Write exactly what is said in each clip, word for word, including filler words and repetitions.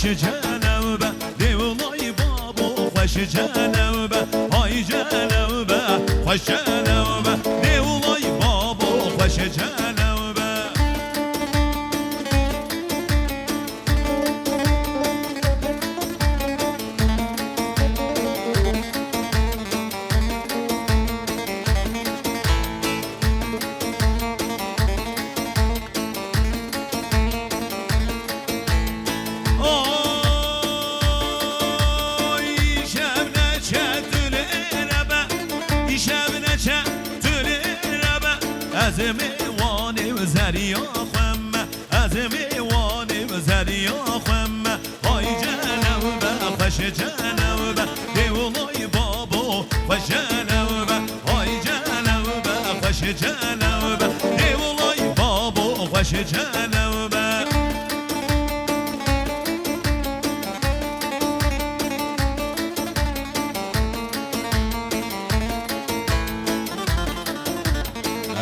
Cenewbe, dê wulay babo xweş cenewbe, hay cenewbe, xweş cenewbe, dê wulay babo xweş cenewbe. Oy, îşev neçe tu lê re be, îşev neçe tu lê re be. Ez ê mêwanê zeriya xwe me, ez ê mêwanê zeriya xwe me. Hay cenewbe, xweş cenewbe, dê wulay babo, xweş cenewbe. Ay cenewbe, xweş cenewbe, ê wulay babo, xweş cenewbe.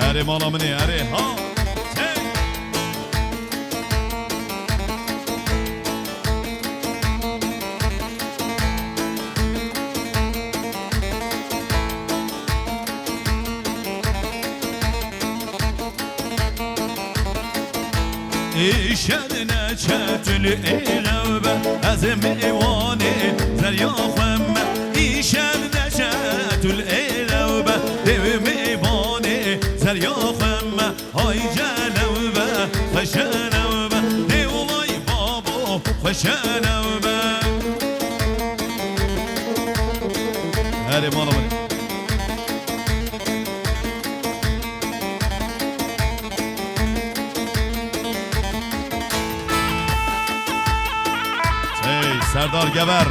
Erê mala min ê, erê ha. Hey! Îşev neçe tu lê re be, ez ê mêwanê zeriya xwe me. Îşev neçe tu lê re be, dê wê mêvanê zeriya xwe me. Hay cenewbe, xweş cenewbe, dê wulay babo, xweş cenewbe. Herê mala min. Hey, Serdar Gever.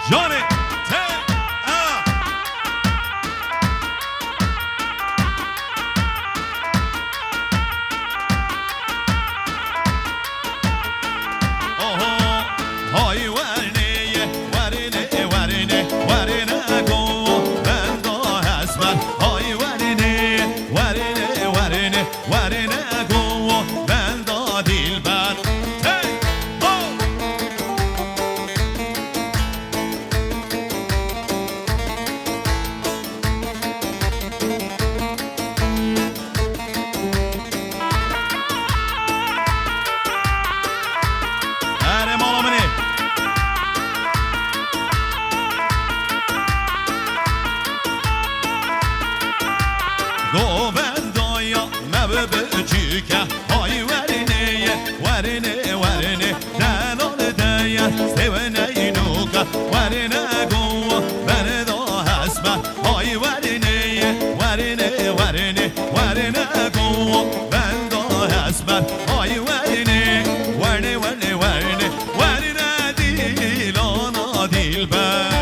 Janê, te, a. Oho, hay wernê ye, wernê, wernê, wernê go benda hesmer. Hay wernê, wernê, wernê, wernê go benda dilber. Hey, ho! Erê mala min ê. Govendaya me bi biçûke, hay werinê, werinê, werinê. Delal de ye, sêwiney nûka, werine go, berde hesme. Hay werinê, werinê, werinê, werine go, benda hesme. Hay werinê, werinê, werinê, werinê, werine dîlana dilber.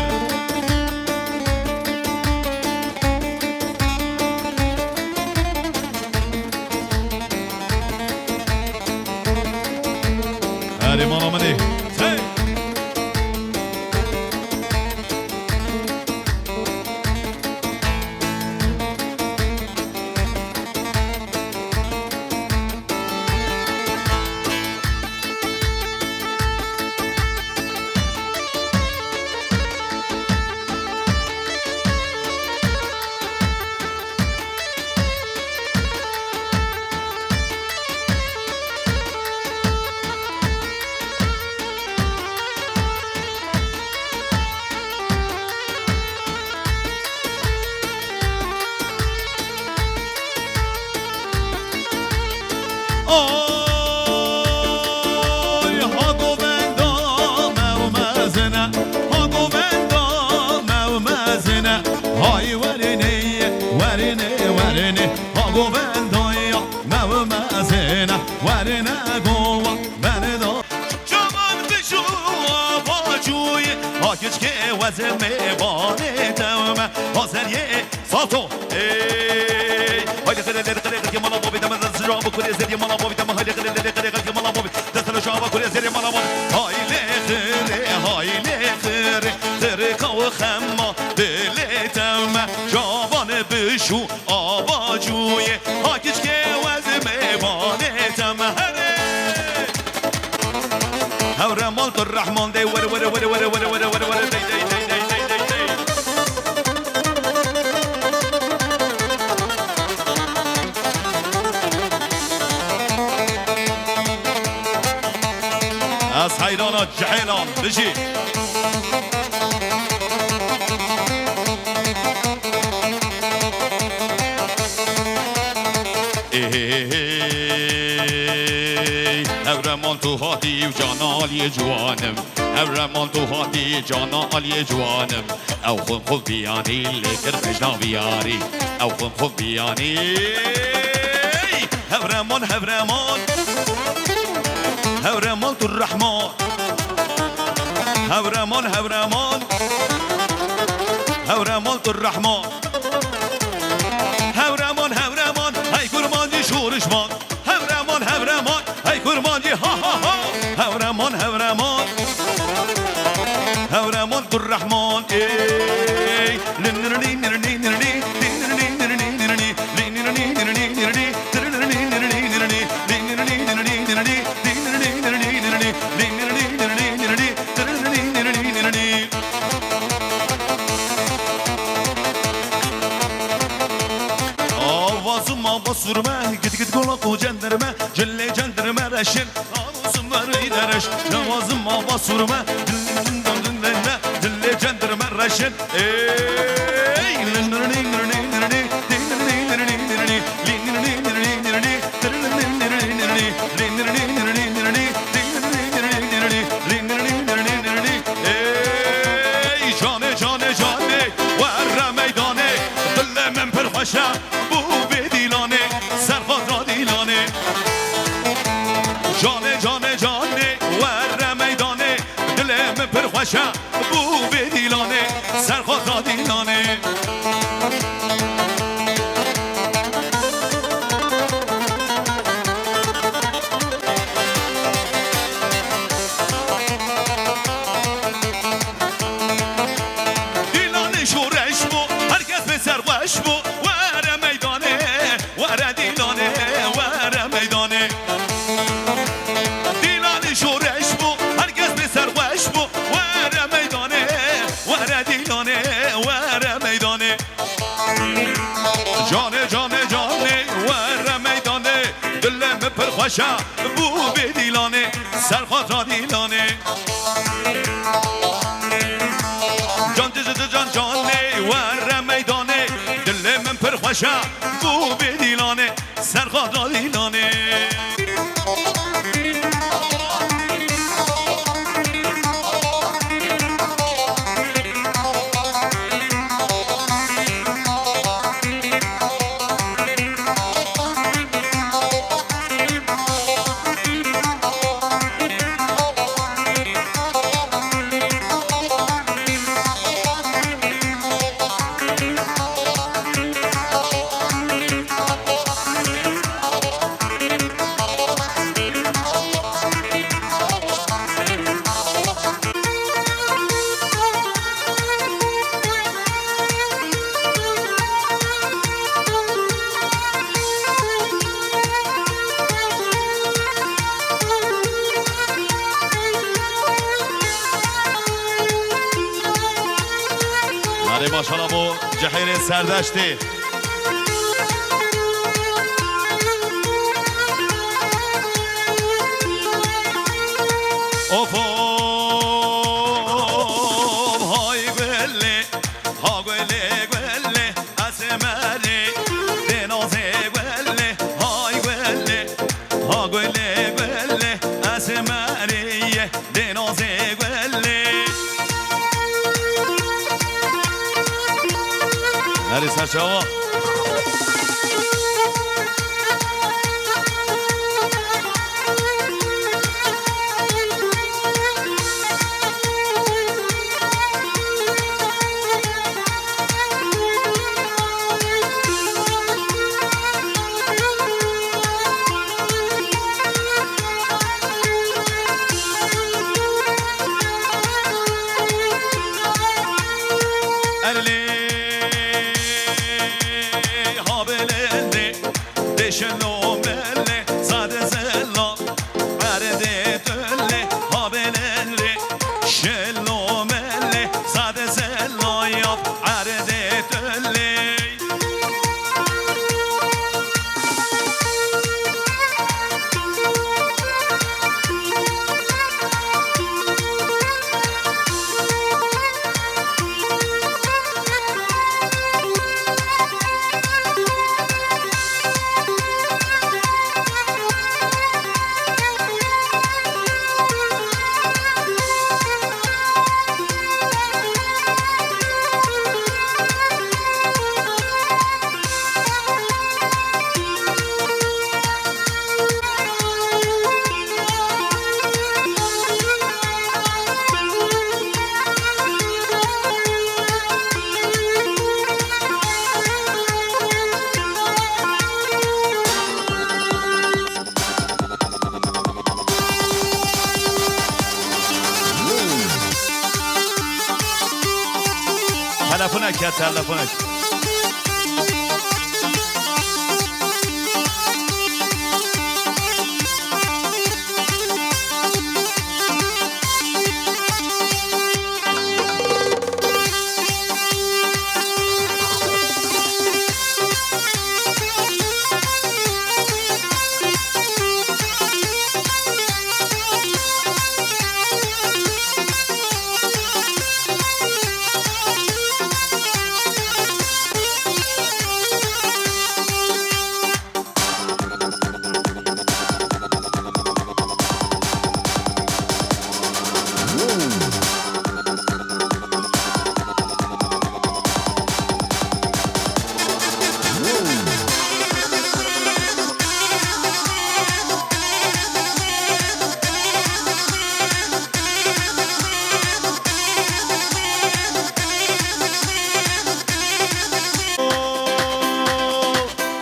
Erê mala min ê. Hey! Oy, ha govenda me û mezine, ha govenda me û mezine, hay werinê, werinê, werinê, ha govenda ya me û mezine, werine gova berde. Çavan bijû avacûyê, ha kiçkê wezimê banê tewme, ha zeriyê Salto. Ey! Haydi qire, qire, qire, qire, mala bobî, deme dest java kurê zerê mala bobî, deme haydi qire, qire, qire, qire, mala bobî. Destelo java kurê zerê mala bobî. Haydi qire, haydi qire, qire kaw xemma dilê teme. Javan bişû ava cûyê. Ha kiçkê wezimê banê teme. Herê! Rehman dey were, were, were, dey, dey, dey, dey, dey, dey, dey. Ez heyrana cihêlan, bijî. Ey, Hewreman tu hatî û cana aliyê ciwanim. Hewreman tu hatî cana aliyê ciwanim. Ew xwin xwe biyanî lê kir bejna viyarî. Ew xwin xwe biyanî. Hewreman, Hewreman. Hewreman tu rehman. Hewreman, Hewreman. Hewreman tu rehman. Hewreman, Hewreman, hey kurmancî şorişman. Hewreman, Hewreman, hey kurmancî, ha, ha, ha. Hewreman, Hewreman. Hewreman tu rehman, ey. Lin, lin, lin, lin, lin, lin, lin. Ava zuma basur me, git git gola ku cenderme, cillê cenderme reşin. Ava zuma rî dereş, nava zuma basur me, din din din din din din, cillê cenderme reşin. Ey, lin lin lin lin lin lin. Ey, canê, canê, canê, were meydanê, dilê min pir xweş e, bo vê dîlanê, ser xatra dîlanê. Canê, canê, canê, were meydanê, dilê min pir xweş e, bo vê dîlanê, ser xatra dîlanê. Dîlanê şoreş bo, her kes pê serxweş bo, were meydanê. Were dîlanê, were meydanê. Dîlanê şoreş bo, her kes pê serxweş bo. Were meydanê, were dîlanê, were meydanê. Canê, canê, canê, were meydanê. Dilê min pir xweş e, bo vê dîlanê, ser xatra dîlanê. Can, can, can, can, canê, were meydanê. Dilê min pir xweş e, bo vê dîlanê, ser xatra dîlanê. Erê maşala bo cihêrê Serdeştê. Of, of, hay gulê, ha gulê, gulê, esmerê, dê nazê gulê, hay gulê, ha gulê, gulê, esmerê ye. Dê nazê gulê. Erê serçawa. Erlê ha belendê, deşelo mele, sade zela, erdê dölle ha belendê. Telefonek ya, telefonek.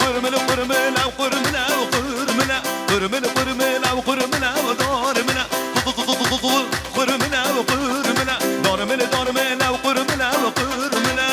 Qurmile, qurmile, qurmile, qurmile. Qurmile, qurmile, qurmile, dar mile. Qurmile, qurmile, dar mile, qurmile.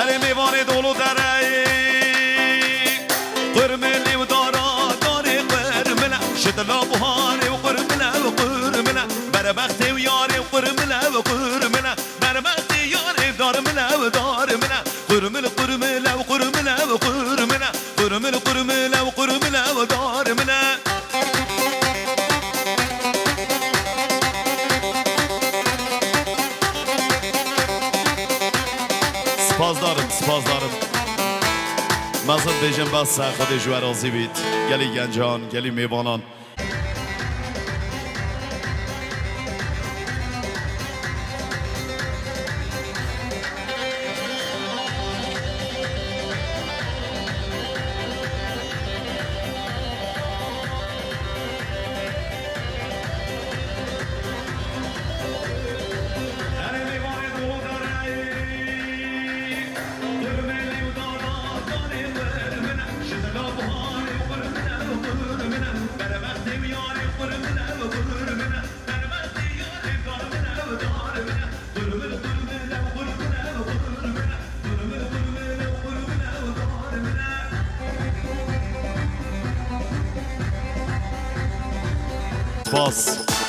Erê mêvanê dolo dereyê. Qurmilê û dara darê qurmile. Şitila buharê û qurmile û qurmile. Berbextê û yarê û qurmile û qurmile. Berbextê yarê darmile û darmile. Qurmil, qurmile û qurmile û qurmile. Qurmil, qurmile û qurmile û darmile. Spasdarim, spasdarim. Mezin bêjim bes e, Xwedê ji we razî bît. Gelî gencan, gelî mêvanan. Spas.